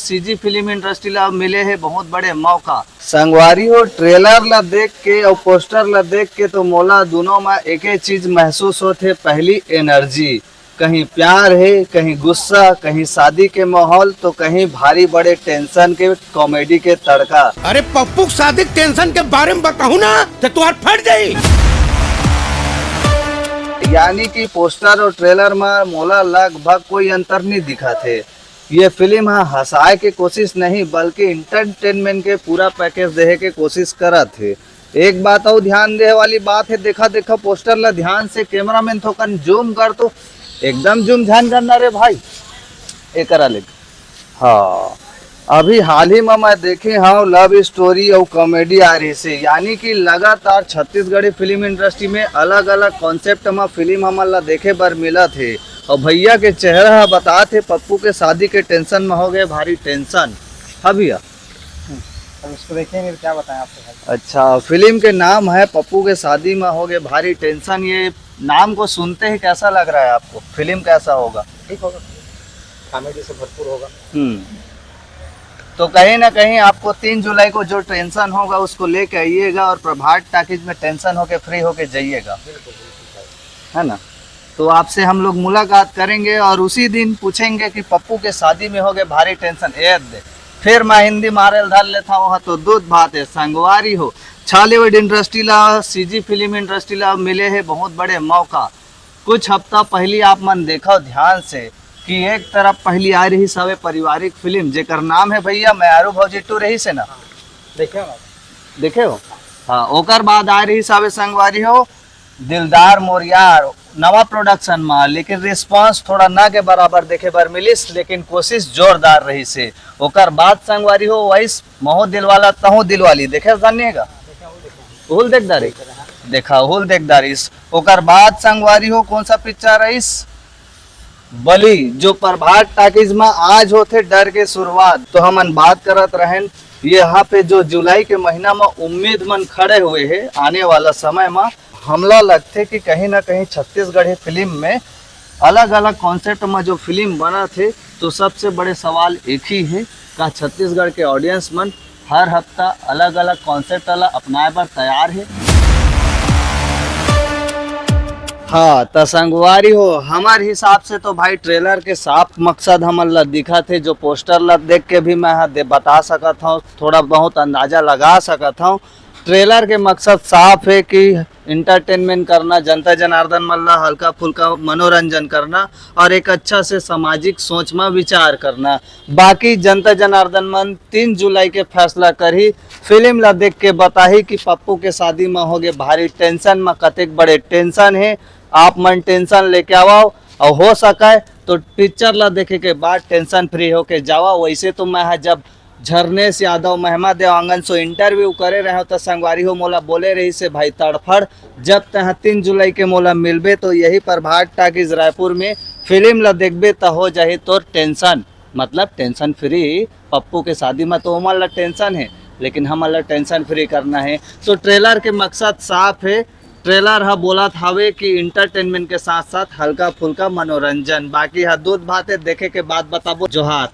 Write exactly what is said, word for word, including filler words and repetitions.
CG film industry ला मिले हे बहुत बड़े मौका। संगवारी हो, ट्रेलर ला देख के अउ पोस्टर ला देख के तो मोला दोनों में एके चीज महसूस होथे, पहली एनर्जी। कहीं प्यार हे, कहीं गुस्सा, कहीं शादी के माहौल, तो कहीं भारी बड़े टेंशन के कॉमेडी के तड़का। अरे पप्पू के शादी के टेंशन के बारे में बताहू ना, तो तुहार फट जाई। यानी कि पोस्टर और ट्रेलर में मोला लगभग कोई अंतर नहीं दिखत हे। ये फिल्म ह हंसाए के कोशिश नहीं, बल्कि एंटरटेनमेंट के पूरा पैकेज देहे के कोशिश करत हे। एक बात अउ ध्यान देहे वाली बात हे, देखा, देखा पोस्टर ला ध्यान से, कैमरामैन थोकन जूम कर तो, एकदम जूम ध्यान करना रे भाई, एकरा ले। हाँ, अभी हाल ही में मैं देखे हूँ लव स्टोरी और कॉमेडी आ रही से, यानी कि लगातार छत्तीसगढ़ी फिल्म इंडस्ट्री में अलग-अलग कॉन्सेप्ट में फिल्म हमन ला देखे बर मिलत हे। और भैया के चेहरा ह बतात हे पप्पू के शादी के टेंशन में हो गए भारी टेंशन। हाँ भैया। अब इसको देखेंगे तो क्या बताएं आपको भाई। अच्छा, फिल्म के नाम है पप्पू के शादी में हो गए भारी टेंशन। ये नाम को सुनते ही कैसा लग रहा है आपको? फिल्म कैसा होगा? ठीक होगा, कॉमेडी से भरपूर होगा। हम्म। तो कहीं ना कहीं आपको तीन जुलाई को जो टेंशन होगा उसको लेके आइएगा और प्रभात टाकीज में टेंशन होके फ्री होके जाइएगा, बिल्कुल, बिल्कुल भाई। है ना? तो आपसे हम लोग मुलाकात करेंगे और उसी दिन पूछेंगे कि पप्पू के शादी में हो गए भारी टेंशन। ए दे, फिर मैं हिंदी मारे ल धर लेता हूँ, तो दूध भात है संगवारी हो। छॉलीवुड इंडस्ट्री ला, सीजी फिल्म इंडस्ट्री ला मिले है बहुत बड़े मौका। कुछ हफ्ता पहली आप मन देखो ध्यान से कि एक तरफ पहली आ रही सवे पारिवारिक फिल्म, जेकर नाम है भैया मेहरारू भौजी टू रही से ना। देखे हो? देखे हो? हाँ, ओकर बाद आ रही सवे संगवारी हो दिलदार मोर यार, नवा प्रोडक्शन में, लेकिन रिस्पांस थोड़ा ना के बराबर देखे बर मिलिस, लेकिन कोशिश जोरदार रही से। ओकर बाद संगवारी हो वैस महू दिलवाला तहू दिलवाली, देखे जानिएगा? उहुल देखदारी? देखा, उहुल देखदारी। ओकर बाद संगवारी हो कौन सा पिक्चर रहीस? बलि, जो प्रभात टाकीज में आज होथे डर के शुरुआत। तो हमन बात करत रहेन, यहाँ पे जो जुलाई के महीना में उम्मीद मन खड़े हुए हे आने वाला समय में, हमला लगथे कि कहीं ना कहीं छत्तीसगढ़ी फिल्म में अलग-अलग कॉन्सेप्ट में जो फिल्म बनत हे, तो सबसे बड़े सवाल एक ही हे, का छत्तीसगढ़ के ऑडियंस मन हर हफ्ता अलग-अलग कॉन्सेप्ट ला अपनाए बर तैयार हे? हाँ, त संगवारी हो, हमर हिसाब से तो भाई ट्रेलर के साफ मकसद हमन ला दिखत हे, जो पोस्टर ला देख के भी मैं ह दे, बता सकत हूँ, थोड़ा बहुत अंदाजा लगा सकत हूँ। ट्रेलर के मकसद साफ हे कि एंटरटेनमेंट करना, जनता जनार्दन मन ला हल्का फुल्का मनोरंजन करना और एक अच्छा से सामाजिक सोच में विचार करना। बाकी जनता जनार्दन मन तीन जुलाई के फैसला करही, फिल्म ला देख के बताही कि पप्पू के शादी में होगे भारी टेंशन में कतेक बड़े टेंशन हे। आप मन टेंशन लेके आवव और हो सके तो पिक्चर ला देखे के बाद टेंशन फ्री होके जावा। वैसे तो मैं ह जब झरनेश यादव, महिमा देवांगन से इंटरव्यू करे रहे हो, तो संगवारी हो मोला बोले रही से, "भाई तड़फड़, जब तह तीन जुलाई के मोला मिलबे, तो यही प्रभात टाकीज रायपुर में फिल्म ला देखबे, त हो जाही तोर टेंशन, मतलब टेंशन फ्री। पप्पू के शादी में तो ओमन ला टेंशन है, लेकिन हमन ला टेंशन फ्री करना है।" तो ट्रेलर के मकसद साफ है, ट्रेलर ह बोलत हावे कि एंटरटेनमेंट के साथ साथ हल्का फुल्का मनोरंजन। बाकी ह दूध भात है, देखे के बाद बताबो। जोहार।